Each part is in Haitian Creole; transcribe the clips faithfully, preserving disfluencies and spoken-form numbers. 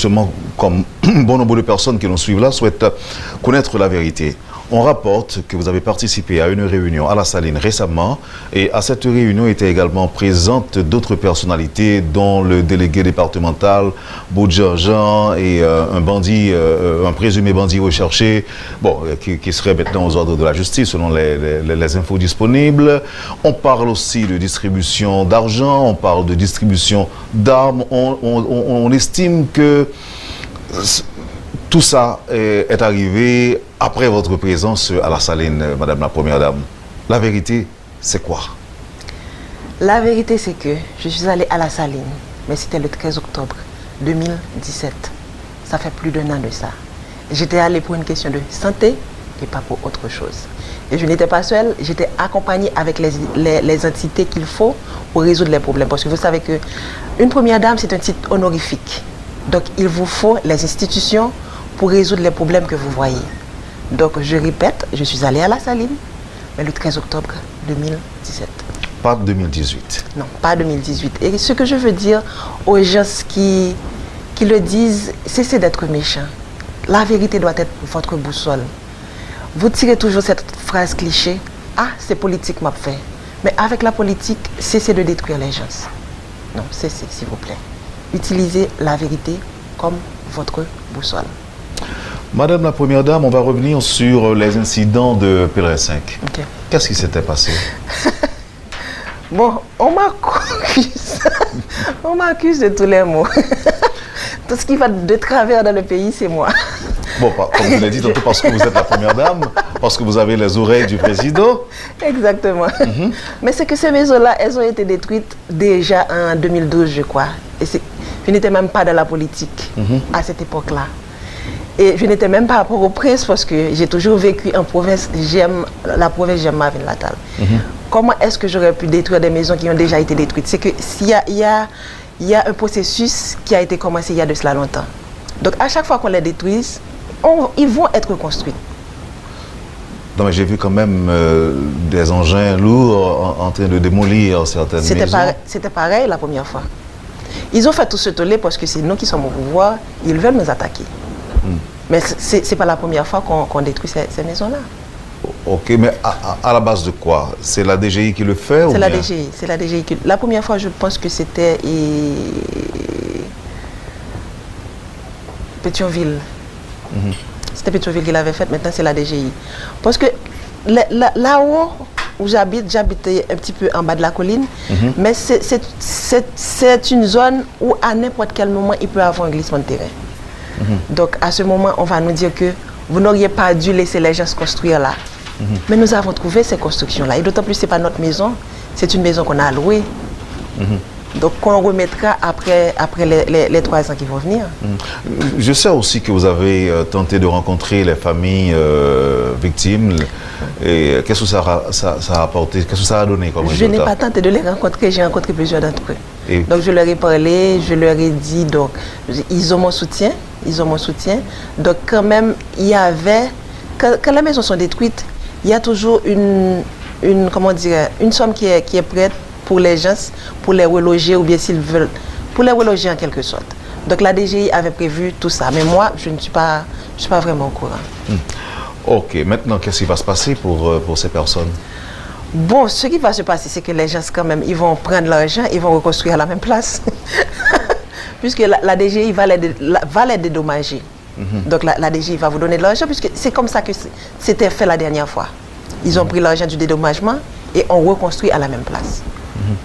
Justement, comme bon nombre de personnes qui nous suivent là souhaitent connaître la vérité, on rapporte que vous avez participé à une réunion à La Saline récemment et à cette réunion étaient également présentes d'autres personnalités dont le délégué départemental Boudjan Jean et euh, un bandit, euh, un présumé bandit recherché, bon, euh, qui, qui serait maintenant aux ordres de la justice selon les, les, les infos disponibles. On parle aussi de distribution d'argent, on parle de distribution d'armes. On, on, on, on estime que tout ça est arrivé après votre présence à La Saline, Madame la Première Dame. La vérité, c'est quoi? La vérité, c'est que je suis allée à La Saline, mais c'était le treize octobre deux mille dix-sept. Ça fait plus d'un an de ça. J'étais allée pour une question de santé et pas pour autre chose. Et je n'étais pas seule, j'étais accompagnée avec les, les, les entités qu'il faut pour résoudre les problèmes. Parce que vous savez que une première dame, c'est un titre honorifique. Donc, il vous faut les institutions pour résoudre les problèmes que vous voyez. Donc, je répète, je suis allée à La Saline, mais le treize octobre deux mille dix-sept. Pas deux mille dix-huit. Non, pas deux mille dix-huit. Et ce que je veux dire aux gens qui, qui le disent, cessez d'être méchants. La vérité doit être votre boussole. Vous tirez toujours cette phrase cliché, ah, c'est politique m'a fait. Mais avec la politique, cessez de détruire les gens. Non, cessez, s'il vous plaît. Utilisez la vérité comme votre boussole. Madame la Première Dame, on va revenir sur les incidents de Pèlerin cinq. Ok. Qu'est-ce qui s'était passé? Bon, on m'accuse. On m'accuse de tous les maux. Tout ce qui va de travers dans le pays, c'est moi. Bon, comme je l'ai dit tantôt, parce que vous êtes la première dame, parce que vous avez les oreilles du président. Exactement. Mm -hmm. Mais c'est que ces maisons-là, elles ont été détruites déjà en deux mille douze, je crois. Et je n'étais même pas dans la politique mm -hmm. à cette époque-là. Et je n'étais même pas à Port-au-Prince parce que j'ai toujours vécu en province. J'aime la province, j'aime Marvin Natal. Mm -hmm. Comment est-ce que j'aurais pu détruire des maisons qui ont déjà été détruites? C'est que s'il y a, il y a, il y a un processus qui a été commencé il y a de cela longtemps. Donc à chaque fois qu'on les détruit, on, ils vont être construits. Non, mais j'ai vu quand même euh, des engins lourds en, en, train de démolir certaines c'était maisons. Pareil, c'était pareil la première fois. Ils ont fait tout ce tollé parce que c'est nous qui sommes au pouvoir, ils veulent nous attaquer. Mm. Mais c'est n'est pas la première fois qu'on qu détruit ces, ces maisons-là. Ok, mais à, à, la base de quoi? C'est la D G I qui le fait? C'est la bien... D G I, c'est la D G I qui... La première fois, je pense que c'était et... Pétionville. Mm -hmm. C'était Pétionville qui l'avait fait, maintenant c'est la D G I. Parce que là-haut où j'habite, j'habite un petit peu en bas de la colline, mm -hmm. mais c'est une zone où à n'importe quel moment, il peut y avoir un glissement de terrain. Mm -hmm. Donc à ce moment, on va nous dire que vous n'auriez pas dû laisser les gens se construire là. Mm -hmm. Mais nous avons trouvé ces constructions-là. Et d'autant plus, ce n'est pas notre maison, c'est une maison qu'on a louée. Mm -hmm. Donc, qu'on remettra après, après les, les, les, trois ans qui vont venir. Je sais aussi que vous avez euh, tenté de rencontrer les familles euh, victimes. Et qu'est-ce que ça, ça, ça, a apporté? Qu'est-ce que ça a donné comme résultat? Je n'ai pas tenté de les rencontrer, j'ai rencontré plusieurs d'entre eux. Et... Donc, je leur ai parlé, je leur ai dit, donc, ils ont mon soutien, ils ont mon soutien. Donc, quand même, il y avait, quand, quand les maisons sont détruites, il y a toujours une, une comment dire, une somme qui est, qui est prête pour les gens, pour les reloger ou bien s'ils veulent, pour les reloger en quelque sorte. Donc la D G I avait prévu tout ça, mais moi, je ne suis pas, je suis pas vraiment au courant. Hmm. Ok, maintenant, qu'est-ce qui va se passer pour, euh, pour ces personnes? Bon, ce qui va se passer, c'est que les gens, quand même, ils vont prendre l'argent, ils vont reconstruire à la même place. Puisque la, la D G I va les, va les dédommager. Mm -hmm. Donc la, la D G I va vous donner de l'argent puisque c'est comme ça que c'était fait la dernière fois. Ils ont pris l'argent du dédommagement et ont reconstruit à la même place. Mm -hmm.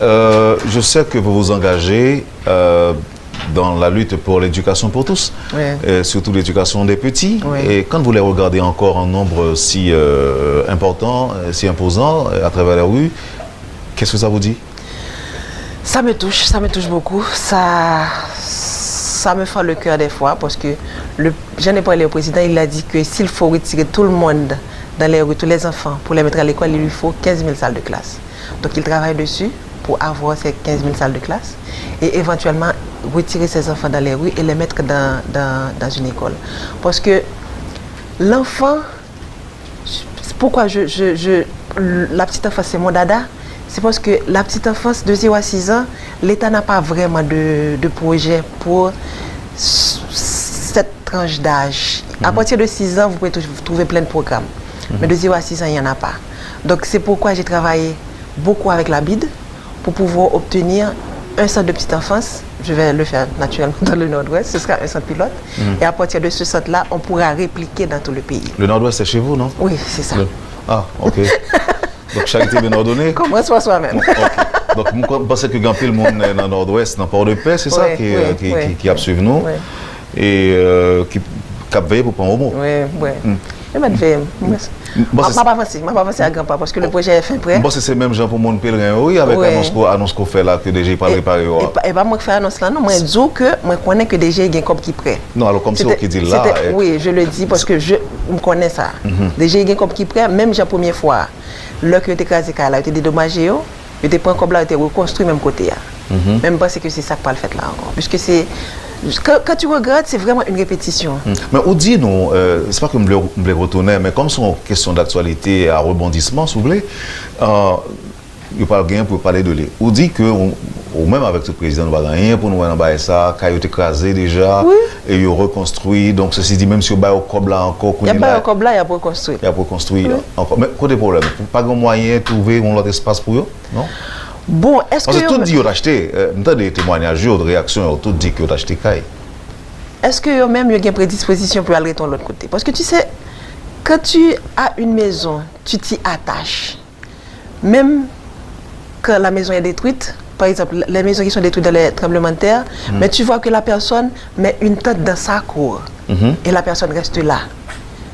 euh, je sais que vous vous engagez euh, dans la lutte pour l'éducation pour tous, oui. Et surtout l'éducation des petits. Oui. Et quand vous les regardez encore en nombre si euh, important, si imposant à travers les rues, qu'est-ce que ça vous dit? Ça me touche, ça me touche beaucoup. Ça, ça me fend le cœur des fois parce que le, j'en ai parlé au président, il a dit que s'il faut retirer tout le monde dans les rues, tous les enfants, pour les mettre à l'école, il lui faut quinze mille salles de classe. Donc il travaille dessus pour avoir ces quinze mille salles de classe et éventuellement retirer ces enfants dans les rues et les mettre dans, dans, dans une école. Parce que l'enfant Pourquoi je, je, je, la petite enfance, c'est mon dada? C'est parce que la petite enfance, de zéro à six ans, l'État n'a pas vraiment de, de projet pour, tranche d'âge. À partir de six ans, vous pouvez tou- trouver plein de programmes. Mais de zéro à six ans, il n'y en a pas. Donc, c'est pourquoi j'ai travaillé beaucoup avec la BID pour pouvoir obtenir un centre de petite enfance. Je vais le faire naturellement dans le Nord-Ouest. Ce sera un centre pilote. Et à partir de ce centre-là, on pourra répliquer dans tout le pays. Le Nord-Ouest, c'est chez vous, non? Oui, c'est ça. Le- Ah, ok. Donc, charité bien ordonnée. Commence par soi-même. Bon, ok. Donk, m panse ke gen anpil moun nan Nòdwès, nan Pòdepè, se sa, Wi, ki, wi, ki, wi. ki, ki ap swiv nou. Wi. E euh, ki, k ap veye pou pran omo. Wi, wi. Yo mèt veye m. Mwen, Bon, m se- ap avanse, m ap avanse a gran pa, paske le pwojè a fen prè. M panse se menm jan pou moun Pelerin yo, wi, avèk Wi. anons ko, anons ko fè la ke DG pral repare yo E a. pa, e pa mwen k fè anons la, non. Mwen di w ke mwen konnen ke DG gen kòb ki prè. Non, alò, kòmsi ou ki di l la. C'était- wi, je le dis parce que je, m konnen sa. DG gen kòb ki prè, menm jan premye fwa. Lè ke yo te kraze kay la, yo te dedomaje yo, yo te pran kòb la, yo te rekonstwi menm kote a. Men m panse ke se sa k pral fèt la ankò. Puisque c'est, quand, quand tu regardes, c'est vraiment une répétition. Men ou di nou, euh, se pa ke m vle, m vle retounen, men kòm se yon kesyon daktyalite a rebondisman, si w vle, euh, yo pral genyen pou yo pale de li. Ou di ke ou, ou menm avèk tout prezidan, nou pa gen anyen pou nou wè nan bagay sa, kay yo te kraze deja, Wi. E yo rekonstwi, donk sesi di, menm si yo ba yo kòb la ankò, Y kounye ap ba la, yo kòb la, y ap rekonstwi. Y ap rekonstwi ankò. Men kote pwoblèm? Pa gen mwayen twouve yon lòt espas pou yo? Non? Bon, èske Paske yo tout di yo t achte, euh, m tande temwanyaj yo, reyaksyon yo, tout di ke yo t achte kay. Èske yo menm yo gen predispozisyon pou y al rete yon lòt kote? Parce que tu sais, quand tu as une maison, tu t'y attaches. Même quand la maison est détruite, par exemple, les maisons qui sont détruites dans les tremblements de terre, mais tu vois que la personne met une tente dans sa cour et la personne reste là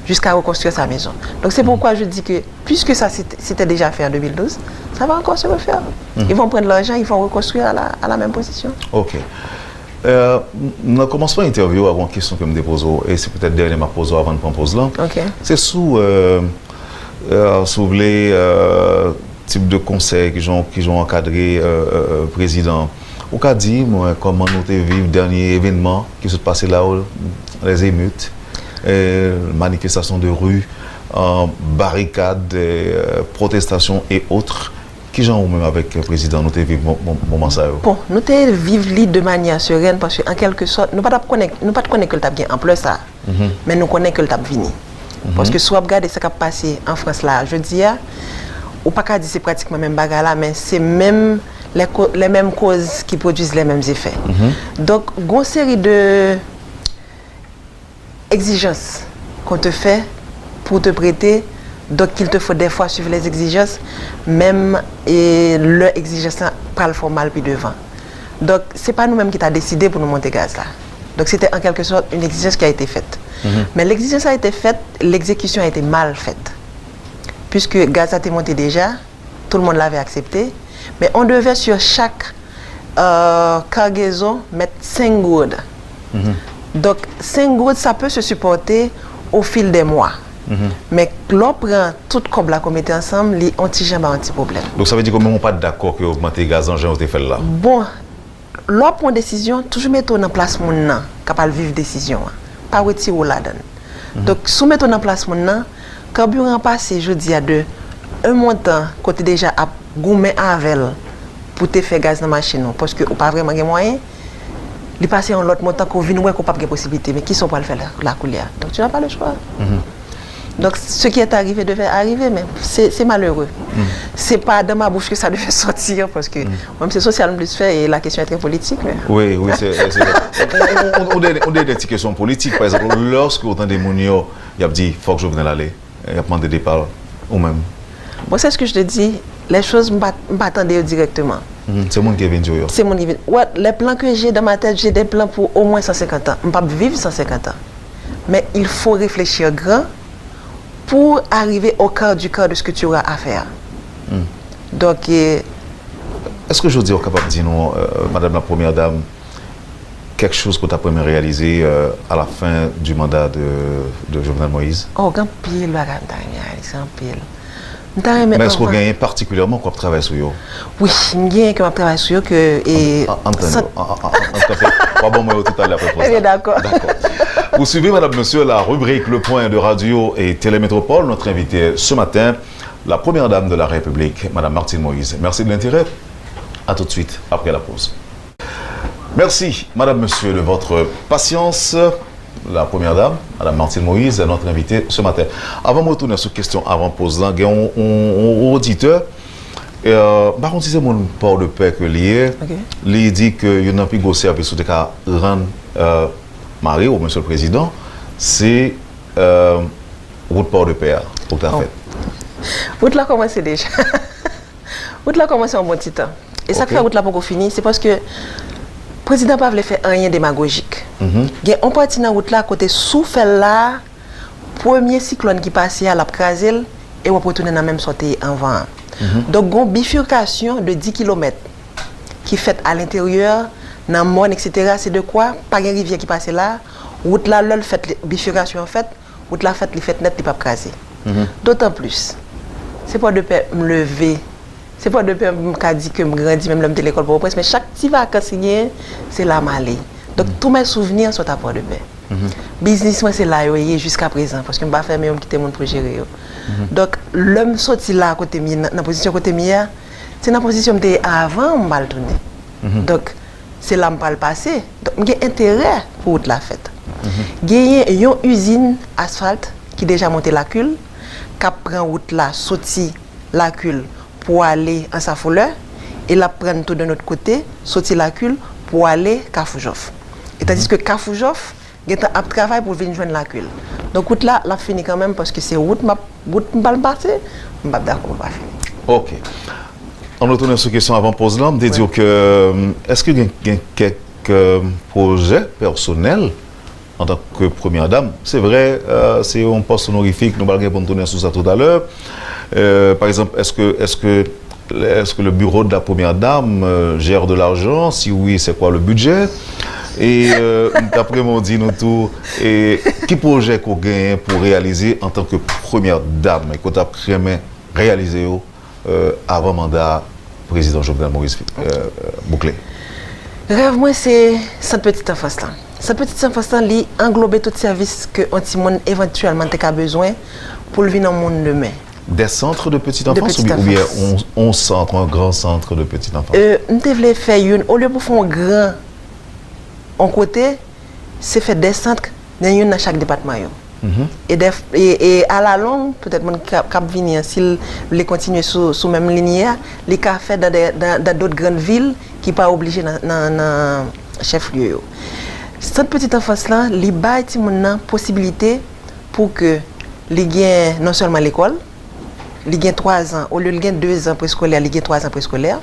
jusqu'à reconstruire sa maison. Donc c'est pourquoi je dis que puisque ça c'était déjà fait en deux mille douze, ça va encore se refaire. Ils vont prendre l'argent, ils vont reconstruire à la, à la même position. Ok. Euh, nan kòmansman entèvyou a, yon kesyon ke m te poze w, e se petèt dènye m ap poze w avan n pran poz lan. Ok. Se sou, euh, euh, si w vle, euh, tip de konsèy ki jan, ki jan w ankadre euh, euh, euh, prezidan. Ou ka di mwen kòman nou te viv dènye evènman ki sot pase la yo, les émeutes, euh, manifestations de rue, euh, barricades, euh, protestations et autres. Kijan ou menm avèk prezidan nou te viv mo- mo- moman sa yo? Bon, nou te viv li de manyè serèn paske an kèlke sòt, nou pa t ap konnen, nou pa t konnen ke l t ap gen anplè sa. Men nou konnen ke l t ap vini. Paske si w ap gade sa k ap pase an Frans la jodi a, ou pa ka di se pratikman menm bagay la, men se menm lè ko- lè menm koz ki pwodui lè menm efè. Donk, gon seri de exijans qu'on te fait pour te prêter, donc qu'il te faut des fois suivre les exigences, menm e lè egzijans lan pral fè w mal pi devan. Donk, se pa nou menm ki ta deside pou nou monte gaz la. Donc, c'était en quelque sorte une exigence qui a été faite. Mais l'exigence a été faite, l'exécution a été mal faite. Puisque gaz la te monte déjà, tout le monde l'avait accepté, mais on devait sur chaque euh, cargaison mettre cinq gourdes. Donc, cinq gourdes, ça peut se supporter au fil des mois. Men lè w pran tout kòb la ke w mete ansanm, li on ti jan ba on ti pwoblèm. Donk sa vle di ke menm ou pa t dakò ke yo ogmante gaz lan jan yo te fè l la? Bon, lè w ap pran desizyon, toujou mete w nan plas moun nan k ap al viv desizyon an. Pa retire w ladan l. Donk, si w mete w nan plas moun nan, kabiran an pase jodi a de yon montan kote deja ap goumen avè l pou te fè gaz nan machin ou, paske ou pa vrèman gen mwayen, li pase yon lòt montan ke w vin wè ke w p ap gen posiblite. Men kisa w pral fè la, la koulye a? Donc, tu n'as pas le choix. Donc, ce qui est arrivé devait arriver, mais c'est c'est malheureux. C'est pas dans ma bouche que ça devait sortir, parce que moi, c'est social plus fait et la question est très politique. Mais... Wi, wi, se se vre. On, on, on, on, on, on, on, on, ti kesyon politik, pa egzanp, lòske ou tande moun yo, y ap di, fòk Jovenel ale, y ap mande depa l, ou menm? Bon, c'est ce que je te dis, les choses, m pa m pa tande yo direkteman. Mhm, se moun ki vin di w yo. Se moun ki vin. Ouais, les plans que j'ai dans ma tête, j'ai des plans pour au moins cent cinquante ans. M p ap viv cent cinquante ans. Mais il faut réfléchir grand pour arriver au quart du quart de ce que tu auras à faire. Donc, euh, Èske jodi a ou kapab di nou, euh, Madame la Première Dame, kèk choz ke w t ap renmen reyalize euh, à la fin du mandat de, de Jovenel Moïse? Oh, gen anpil bagay m ta renmen reyalize, anpil. M ta renmen Men èske w anvan- genyen patikilyèman ke w ap travay sou yo? Wi, m genyen ke m ap travay sou yo ke e, An- Antann yo. An- an- an- an- Kanpe. W a ban mwen yo toutalè apre poz la. Ebyen, dakò. Dakò. Vous suivez, Madame, Monsieur, la rubrique Le Point de Radio et Télé Métropole. Notre invitée ce matin, la Première Dame de la République, Madame Martine Moïse. Merci de l'intérêt. À tout de suite après la pause. Merci, Madame, Monsieur, de votre patience. La première dame, Madame Martine Moïse, est notre invitée ce matin. Avan m retounen sou kesyon avan poz lan, gen yon, yon, yon oditè, euh, m pa konn si se moun Pòdepè ke li ye, li di ke youn nan pi gwo sèvis ou te ka rann, euh, mari w, Mesye le Prezidan, se, euh, wout Pòdepè a, pou ta fèt. Wout la kòmanse deja. Wout la kòmanse yon bon ti tan. E sa k fè wout la poko fini, se paske prezidan pa vle fè anyen demagojik. Gen yon pati nan wout la kote si w fè l la, premye siklòn ki pase a, l ap kraze l, e w ap retounen nan menm sa w te ye anvan an. Donk, gen yon bifirkasyon de dis kilomèt ki fèt alenteryè, nan mòn, etsetera. Se de kwa, pa gen rivyè ki pase la, wout la, lè l fèt, bifirkasyon an fèt, wout la fèt, li fèt nèt, li p ap kraze. Dotan plis, se Pòdepè m leve, se Pòdepè m ka di ke m grandi, menm lè m te lekòl Pòtoprens, men chak ti vakans ki genyen, se la m ale. Donk, tou mè souvni sot a Pòdepè. Biznis mwen, se la yo ye jiska prezan, paske m pa fèmen yo, m kite moun pou jere yo. Donk, lè m soti la kote m ye, nan, nan pozisyon kote m ye a, se nan pozisyon m te ye avan m al tounen. Donk, se la m pral pase. Donk, m gen enterè pou wout la fèt. Genyen yon izin asfalt ki deja monte Lakil, k ap pran wout la soti Lakil pou ale Ansafolè, e l ap pran tou de nòt kote, soti Lakil pou ale Kafou Jòf. E tandiske Kafou Jòf gentan ap travay pou vin jwenn Lakil. Donk, wout la, l ap fini kanmenm, paske se wout m ap, wout m pral pase, m p ap dakò pou l pa fini. Ok. Ann retounen sou kesyon avan poz lan, m te di w ke, èske gen, gen kèk, euh, pwojè pèsonèl antanke premyè dam? Se vre, euh, se yon pòs onorifik, nou pral gen pou n tounen sou sa toutalè. Euh, pa egzanp, èske, èske, èske le bureau de la première dame, euh, gère de l'argent? Si oui, c'est quoi le budget? E, euh, daprè mwen, w di nou tou, e ki pwojè ke w genyen pou w reyalize antanke premyè dam, e ke w t ap renmen reyalize yo, euh, avan manda prezidan Jovenel Moïse, euh, boukle? Rèv mwen, se sant Petite Enfance lan. Sant Petite Enfance lan, li anglobe tout sèvis ke yon timoun evantyèlman te ka bezwen pou l vin yon moun demen. Des centres de petite enfance ou bien, ou bien un, un centre, un grand centre de petite enfance? Euh, m te vle fè youn, olye pou fè yon gran yon kote, se fè de sant nan youn nan chak depatman yo. E, dè, e, e alalong, petèt moun k ap, k ap vini an, si l vle kontinye sou, sou menm linyè a, li ka fè dans des, dans, dans d'autres grandes villes ki pa oblije nan, nan, nan chèf lye yo. Sant Petite Enfance lan, li bay timoun nan posibilite pou ke li gen non sèlman lekòl, li gen twa zan, olye l gen de zan preskolè, li gen twa zan preskolè.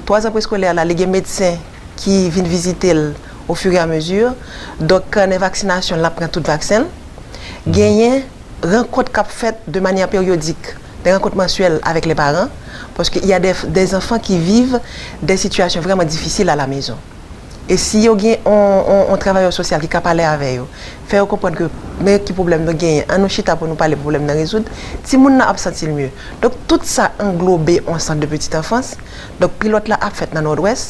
Twa zan preskolè la, li gen medsen ki vin vizite l au fur et à mesure. Donk, kanè vaksinasyon, l ap pran tout vaksen l. Genyen rankont k ap fèt de manière périodique, des rencontres mensuelles avec les parents, parce qu'il y a des, des enfants qui vivent des situations vraiment difficiles à la maison. E si yo gen on, on, on travayè sosyal ki ka pale avè yo, fè yo konprann ke men ki pwoblèm nou genyen, an nou chita pou nou pale pwoblèm nan rezoud, timoun nan ap santi l mye. Donk, tout sa anglobe on sant de petite enfance. Donk, pilòt la ap fèt nan Nòdwès.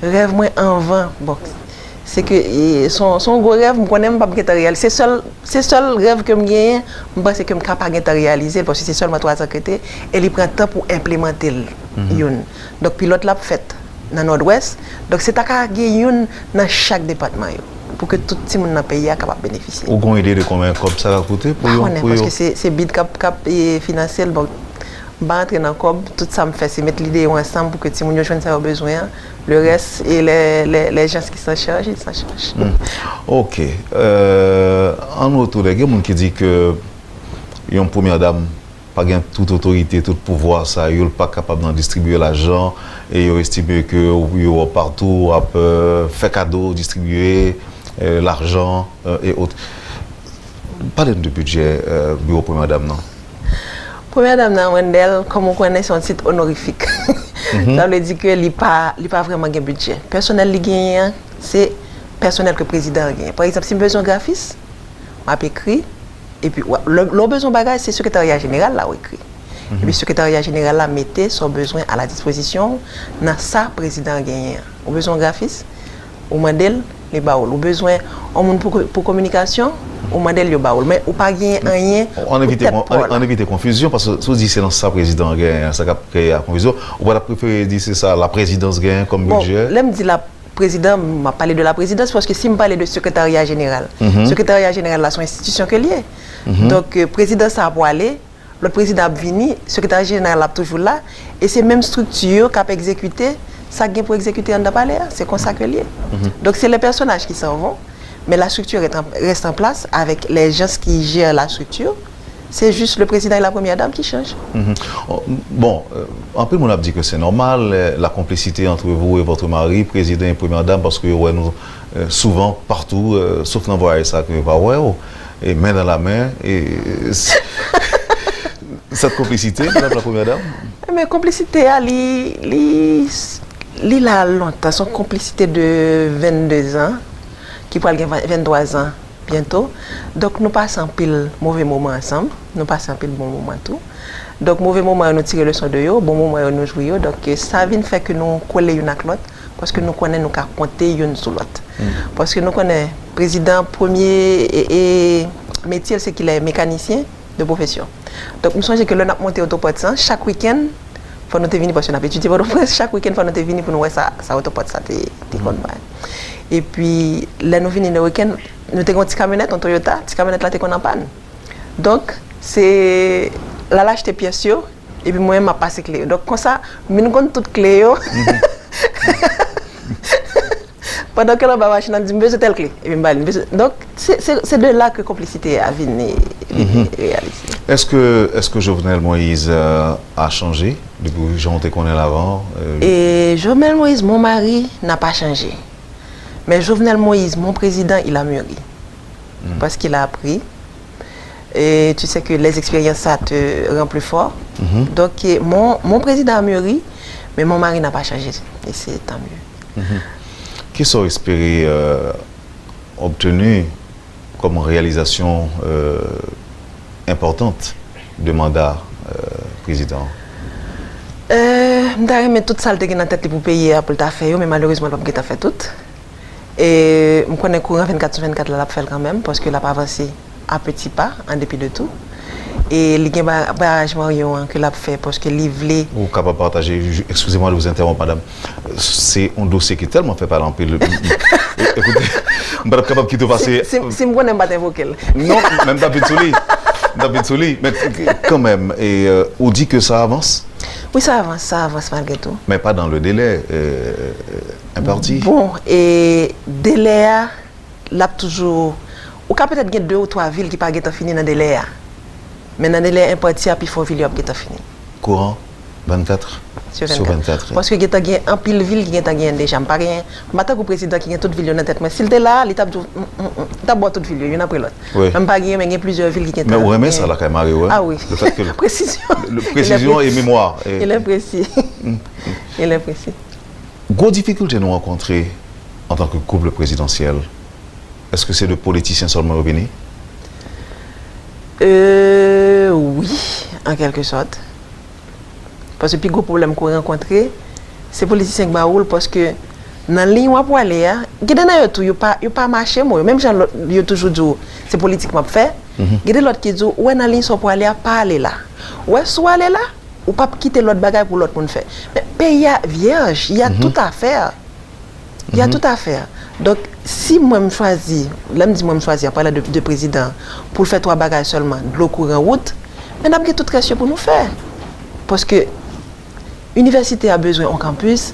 Rèv mwen anvan, bon, se ke, e, se on, se on gwo rèv, m konnen m p ap gentan reyalize. Se sèl, se sèl rèv ke m genyen, m panse ke m ka pa gentan reyalize l, paske se sèlman twa zan ke te, e li pran tan pou enplimante l, youn. Donk, pilòt la ap fèt nan Nòdwès. Donk, se ta ka gen youn nan chak depatman yo, pou ke tout timoun nan peyi a kapab benefisye. Ou gon ide de konbyen kòb sa ka koute pou yo? Pa konnen, pou yo, paske se, se bid k ap, k ap, e, finanse l. Bon, m pa antre nan kòb, tout sa m fè, se met lide yo ansanm pou ke timoun yo jwenn sa yo bezwen an. Le reste, et les, les, les gens qui s'en chargent, ils s'en chargent. Hmm. Ok. Euh, ann retounen, gen moun ki di ke yon premyè dam pa gen tout otorite, tout pouvwa sa yo, l pa kapab nan distribiye lajan, e yo estime ke yo partou ap, euh, fè kado, distribiye, euh, lajan, euh, e ot. Pale n de bidjè, euh, biwo premyè dam nan. Premyè dam nan, Wendell, kòm ou konnen, se yon tit onorifik. Sa vle di ke li pa, li pa vrèman gen bidjè. Pèsonèl li genyen an, se pèsonèl ke prezidan an genyen. Pa egzanp, si m bezwen yon grafis, m ap ekri, epi w ap, lè, lè w bezwen yon bagay, se sekretarya jeneral la w ekri. Epi sekretarya jeneral la mete sa w bezwen a la dispozisyon w nan sa prezidan an genyen an. Ou bezwen yon grafis, ou mande l, li ba w l. Ou bezwen yon moun pou, pou kominikasyon, ou mande l, yo ba w l. Men ou pa genyen anyen pou tèt pa w la. Ann evite konfizyon, paske si w di se nan sa prezidan an genyen an, sa k ap kreye a konfizyon, ou pa t ap prefere di se sa la prezidans genyen kòm bidjè? Bon, lè m di la, Prezidan, m ap pale de la prezidans, paske si m pale de sekretarya jeneral, sekretarya jeneral la se yon enstitisyon ke l ye. Donk, euh, prezidan sa a pou ale, lòt prezidan ap vini, sekretarya jeneral la ap toujou la, e se menm estrikti yo k ap egzekite sa k gen pou egzekite anndan palè a. Se konsa ke l ye. Donk, c'est les personnages qui s'en vont, mais la structure reste en, reste en place avec les gens qui gèrent la structure. C'est juste le président et la première dame qui changent. Bon, euh, anpil moun ap di ke se nòmal, euh, la complicité entre vous et votre mari, président et première dame, paske yo wè nou euh, souvan patou, euh, sof nan vwayaj sa ke yo pa wè w, e men nan la men, e cette complicité, madame la première dame? Men konplisite a, li, li, li la lontan. Se yon konplisite de vennde zan, ki pral gen venntwa zan byento. Donk, nou pase anpil move moman ansanm. Nou pase anpil bon moman tou. Donk, move moman yo, nou tire leson de yo. Bon moman yo, nou jwi yo. Donk, sa vin fè ke nou kole youn ak lòt. Paske nou konnen nou ka konte youn sou lòt. Paske nou konnen prezidan premye e, e metye l se ki lè mekanisyen de pwofesyon. Donk, m sonje ke lè n ap monte otopòt sa, chak wikenn, fò nou te vini, paske n ap etidye Pòtoprens, chak wikenn fò nou te vini pou nou wè sa, sa otopòt sa te, te konn bay. Epi, lè nou vini nan wikenn, nou te gen yon ti kamyonèt, yon Toyota, ti kamyonèt la te konn anpàn. Donk, se l al achte pyès yo, epi mwen menm m ap pase kle yo. Donk, konsa, m vin konn tout kle yo. Pandan ke l anba machin nan, l di, "M bezwen tèl kle." Epi m ba li, "M bezwen." Donk, se, se, se de la ke konplisite a vin, vin reyalize. Est-ce que, est-ce que Jovenel Moïse euh, a changé depuis jan w te konnen l avan? Euh, Et Jovenel Moïse, mon mari, n'a pas changé. Mais Jovenel Moïse, mon président, il a mûri. Parce qu'il a appris. Et tu sais que les expériences, ça te rend plus fort. Donc, euh, mon, mon président a mûri, mais mon mari n'a pas changé. Et c'est tant mieux. Kisa w espere euh, obtenu comme réalisation euh, importante de mandat euh, président? Euh, m ta renmen tout sa l te gen nan tèt li pou peyi a pou l ta fè yo, men malerezman l p ap gentan fè tout. E m konnen kouran vennkat sou vennkat la l ap fè l kanmenm, paske l ap avanse a peti pa, an depi de tou. E li gen ba- baraj Maryon an ke l ap fè, paske li vle. Ou kapab pataje, excusez-moi de vous interrompre, madame. Se yon dosye ki tèlman fè pale anpil. Ekoute, m pa t ap kapab kite w pase. Si, si, si m konnen m pa t envoke l. Non, men m t ap vin sou li. M t ap vin sou li. Men kanmenm, e, euh, ou di ke sa avans? Wi, sa avans, sa avans malgre tou. Men pa dans le délai euh, imparti. Bon, e delè a, l ap toujou. Ou ka petèt gen de ou twa vil ki pa gentan fini nan delè a. Men nan delè enpati a, pifò vil yo ap gentan fini. Kouran, vennkat Sou sou vennkat. vennkat. Paske gentan gen anpil vil ki gentan genyen deja. M pa gen, m pa tankou prezidan ki gen tout vil yo nan tèt mwen. Si l te la, li t ap di w, m, m, m, li t ap ba w tout vil yo, youn apre lòt. Wi. Men m pa genyen, men gen plizyè vil ki gentan. Men ou renmen sa lakay mari w, Ah wi. Le fait que le- Précision. Le, précision et mémoire. Il est précis. Il est précis. Gwo difikilte nou rankontre antanke koup prezidansyèl, èske se de politisyen sèlman yo vini? Euh, wi, an kèlke sòt. Paske pi gwo pwoblèm ke w rankontre, se politisyen k ba ou l, paske nan liy w ap prale a, gen de nan yo tou, yo pa, yo pa mache mo yo. Menm jan lòt, yo toujou di w, se politik m ap fè, gen de lòt ki di w, ou wè nan liy sa w prale a, pa ale la. Ou wè si w ale la, ou p ap kite lòt bagay pou lòt moun fè. Men peyi a vyèj, y a tout à faire. Y a tout à faire. Donk, si mwen m chwazi, lè m di mwen m chwazi, an palan de, de prezidan, pou l fè twa bagay sèlman, dlo, kouran, wout, men n ap gen tout rès yo pou nou fè. Paske inivèsite a bezwen yon kanpis,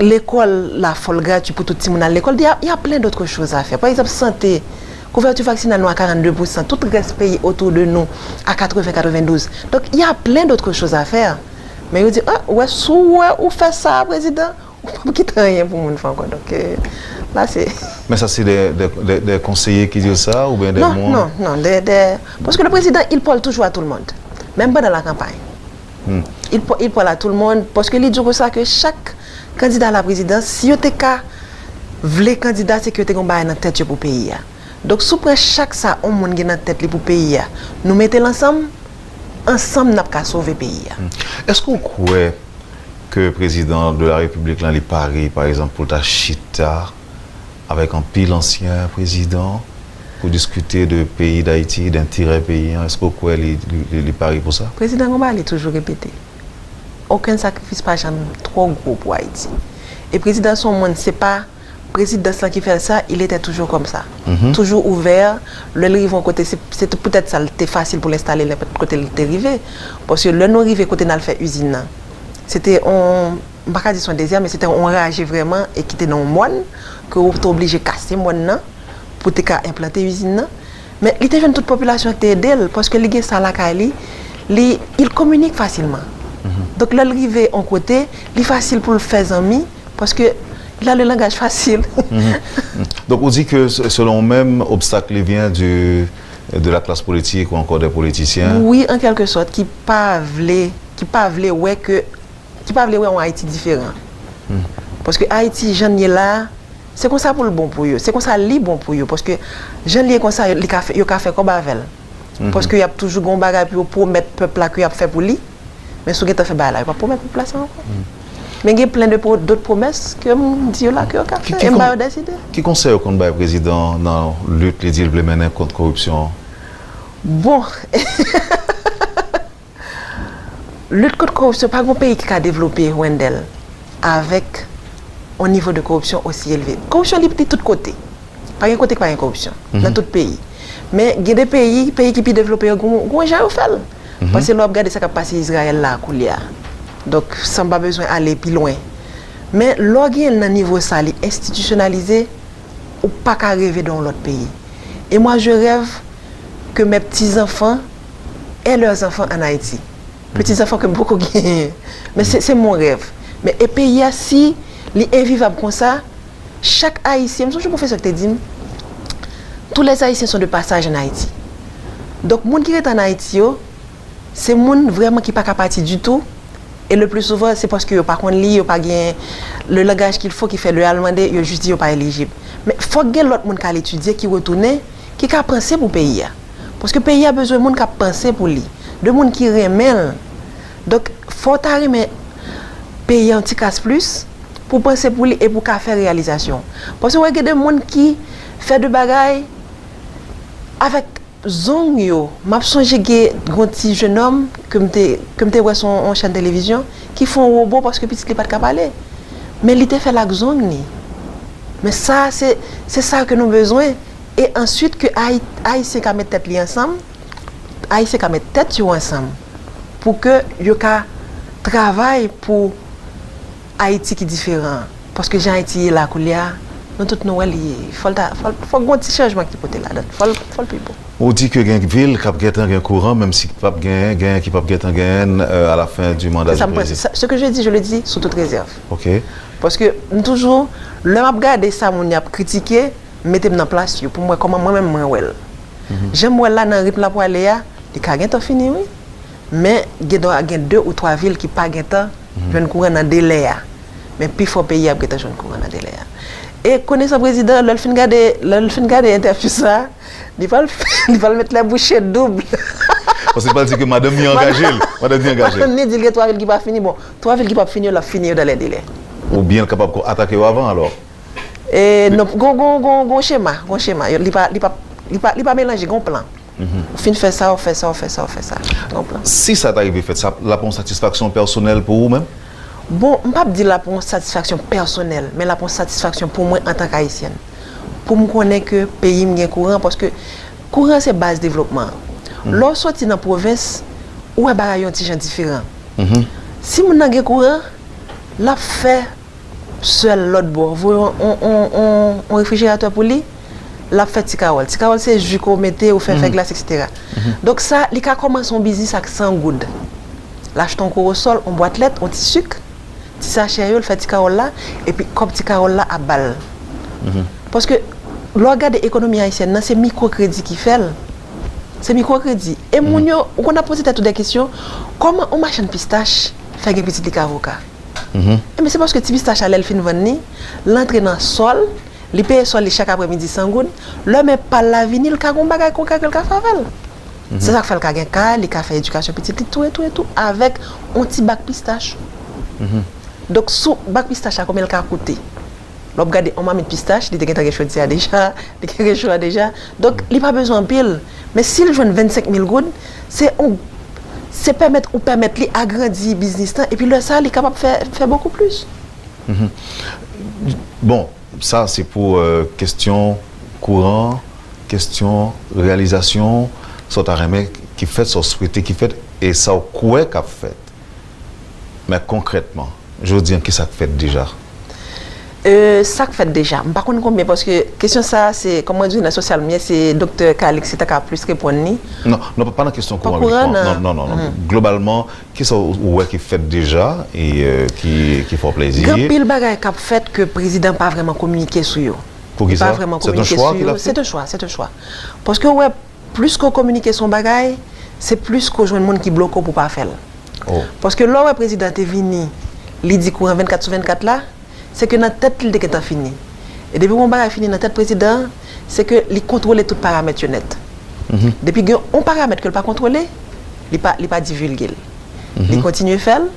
lekòl la fò l gratui pou tout timoun al lekòl. Il y a, il y a plein d'autres choses à faire. Pa egzanp, sante, kouverti vaksinal nou a karannde pousan, tout rès peyi otou de nou a katreven, katrevendouz. Donk, il y a plein d'autres choses à faire. Men yo di, ah, ou wè, si w wè ou fè sa, prezidan, ou p ap kite anyen pou moun fè ankò. Donk, euh, la, se. Men sa se de, de, de, de konseye ki di sa, oubyen de Non, moun? Non, non, de, de, paske le président, il parle toujours à tout le monde, menm pandan la kanpay. Il, pa- il parle à tout le monde, paske li di konsa ke chak kandida a la prezidans, si yo te ka vle kandida, se ke yo te gen yon bagay nan tèt yo pou peyi a. Donk, si w pran chak sa yon moun gen nan tèt li pou peyi a, nou mete l ansanm, ansanm n ap ka sove peyi a. Èske w kwè ke prezidan de la repiblik lan li pare, pa egzanp, pou l ta chita avèk anpil ansyen prezidan pou diskite de peyi Dayiti, de enterè peyi an? Èske w kwè li, li, li, li pare pou sa? Prezidan gen yon bagay li toujou repete, okenn sakrifis pa janm twò gwo pou Ayiti. E prezidan se yon moun, se pa Prezidans lan ki fè l sa, il était toujours comme ça. Toujou ouvè, lè l rive yon kote, se, se poutèt sa l te fasil pou l enstale l nenpòt kote l te rive. Paske lè nou rive kote n al fè izin nan, se te yon, m pa ka di se yon dezè, men se te yon raje vrèman, e ki te nan yon mòn, ke ou te oblije kase mòn nan, pou te ka enplante izin nan. Men li te jwenn tout popilasyon ki te ede l, paske li gen sa lakay li, li, il communique facilement. Donk, lè l rive yon kote, li fasil pou l fè zanmi, paske il a le langage facile. Donc, ou di ke, selon ou menm, obstak li vyen du, de la classe politique ou encore des politiciens? Wi, an kèlke sòt, ki pa vle, ki pa vle wè ke, ki pa vle wè yon Ayiti diferan. Paske Ayiti, jan l ye la, se konsa pou l bon pou yo. Se konsa li bon pou yo. Paske jan l ye konsa, li ka fè, yo ka fè kòb avè l. Paske y ap toujou gen yon bagay pou yo pwomèt pèp la ke y ap fè pou li. Men si w gentan fè bagay la, yo p ap pwomèt pèp la sa ankò. Men gen plen de dòt pwomès ke m di yo la ke yo ka fè, e m ba yo dèside. Ki konsèy ou konn bay prezidan an nan lit li di l vle mennen kont koripsyon an? Bon, lit kont koripsyon, pa gen yon peyi ki ka devlope, Wendell, avèk yon nivo de koripsyon osi elve. Koripsyon li, li tout kote. Pa gen kote ki pa gen koripsyon nan tout peyi. Men gen de peyi, peyi ki pi devlope yo, gon, gon jan yo fè l. Paske lè w ap gade sa k ap pase Izrayèl la koulye a. Donk, san m pa bezwen ale pi lwen. Men lè w gen l nan nivo sa, li enstitisyonalize, ou pa ka reve de yon lòt peyi. Et moi, je rêve que mes petits-enfants aient leurs enfants en Haïti. Petits-enfants ke m poko genyen. Men se, se mon rèv. Men e peyi a, si li envivab konsa, chak Ayisyen, m sonje pwofesè ki te di m, tous les Haïtiens sont de passage en Haïti. Donk, moun ki rete ann Ayiti yo, se moun vrèman ki pa ka pati ditou. E le plus souvent, se paske yo pa konn li, yo pa gen le langage qu'il faut ki fè lè y al mande, yo jis di yo pa elijib. Men fòk gen lòt moun k al etidye, ki retounen, ki ka panse pou peyi a. Paske peyi a bezwen moun k ap panse pou li, de moun ki renmen l. Donk, fò w ta renmen peyi a yon ti kras plis pou w panse pou li e pou w ka fè reyalizasyon. Paske w wè gen de moun ki fè de bagay avèk zong yo. M ap sonje gen yon ti jenòm ke m te, ke m te wè sou yon, yon chèn televizyon ki fè yon wobo paske pitit li pa t ka pale. Men li te fè l ak zong li. Men sa, se, se sa ke nou bezwen. E answit ke Ayi-, Ayisyen ka met tèt li ansanm, Ayisyen ka met tèt yo ansanm pou ke yo ka travay pou Ayiti ki diferan. Paske jan Ayiti ye la koulye a, nou tout nou wè li, fò l ta, fò l, fò l gen yon ti chanjman ki pote ladan l. Fò l, fò l pi bon. Ou di ke gen vil k ap gentan gen kouran, menm si p ap genyen, genyen ki p ap gentan genyen l, euh, à la fin du mandat du président. Ce que je dis, je le dis sous toute réserve. Ok. Paske m toujou, lè m ap gade sa moun y ap kritike, m mete m nan plas yo pou m wè kòman mwen menm mwen wè l. Jan m wè l la nan ritm l ap prale a, li ka gentan fini wi. Men gen dwa gen de ou twa vil ki pa gentan jwenn kouran nan delè a. Men pifò peyi ap gentan jwenn kouran nan delè a. E konesan prezidan, lè l fin gade, lè l fin gade entèvyou sa, li pral, li pral met les bouchées doubles. Paske l pral di ke madanm li angaje l. Madanm li angaje l. Madanm li di l gen twa vil ki pa fini. Bon, twa vil ki p ap fini yo, l ap fini yo dans les délais. Oubyen l kapab ko-, atake yo avan alò. E non, gon, gon, gon, gon chema, gon chema. Yo, li pa, li pa, li pa, li pa melanje, gon plan. Ou fin fè sa, ou fè sa, ou fè sa, ou fè sa. Gon plan. Si sa ta rive fèt, sa l ap yon satisfaksyon pèsonèl pou ou menm? Bon, m p ap di l ap yon satisfaksyon pèsonèl, men l ap yon satisfaksyon pou mwen antank Ayisyèn. Pou m konnen ke peyi m gen kouran, paske kouran se baz devlopman an. Lè w soti nan pwovens, ou wè bagay yo yon ti jan diferan. Si moun nan gen kouran, l ap fè sèl lòt bò, voye yon, yon, yon, yon, yon refrijeratè pou li, l ap fè ti kawòl. Ti kawòl se ji ke w mete, ou fè, fè glas, etsetera. Donk sa, li ka kòmanse yon biznis ak san goud. L achte yon korosòl, yon bwat lèt, yon ti sik, ti sachè yo, l fè ti kawòl la, epi kòb ti kawòl la ap ba l. Paske, lè w gade ekonomi ayisyèn nan, se mikwokredi ki fè l. Se mikwokredi. E moun yo, ou konn ap poze tèt ou de kesyon, kòman yon machann pistach fè gen pitit li k avoka? Ebyen, se paske ti pistach la, lè l fin vann li, l antre nan sòl, li peye sòl li chak aprèmidi san goud, lè men pa l la vini, l ka gen yon bagay konkrè ke l ka fè avè l. Se sa k fè l ka gen kay, li ka fè edikasyon pitit li, tou e tou e tou, avèk yon ti bak pistach. Donk, sou bak pistach la, konbyen l ka koute? Lè w ap gade yon mamit pistach, li te gentan gen chodyè a deja, li gen recho a deja. Donk, li pa bezwen anpil. Men si l jwenn vennsenk mil goud, se yon, se pèmèt ou pèmèt li agrandi biznis lan, epi lè sa, li kapab fè, fè bokou plis. Bon, Sa se pou euh, kesyon kouran, kesyon reyalizasyon, sa w ta renmen ki fèt, sa w swete ki fèt, e sa w kwè k ap fèt. Men konkrètman, jodi an, kisa k fèt deja? Euh, sa k fèt deja, m pa konn konbyen, paske kesyon sa a, se, kòm mwen di w, nan sosyal m ye, se Doktè Calix ki ta ka plis reponn li. Non, non, pa nan kesyon kouran kouran, inikman. nan- Non, non, non. non. Globalman, kisa w wè ki fèt deja e euh, ki, ki fè w plezi? Gen anpil bagay k ap fèt ke prezidan pa vrèman kominike sou yo. Pou Li kisa? pa vrèman C'est un kominike choix sou qu'il a yo. fait? C'est un choix, c'est un choix. Paske w wè, plis ke w kominike sou yon bagay, se plis ke w jwenn moun ki bloke w pou w pa fè l. Oh. Paske lè w wè prezidan te vini, li di kouran vennkat sou vennkat la, se ke nan tèt li, li te gentan fini. E depi yon bagay fini nan tèt prezidan an, se ke li kontwole tout paramèt yo nèt. Depi gen yon paramèt ke l pa kontwole, li pa, li pa divilge l. Li kontinye fè l,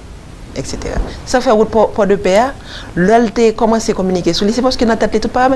et cetera. Sa fè wout Pò, Pòdepè a, lè l te kòmanse kominike sou li, se paske nan tèt li tout paramèt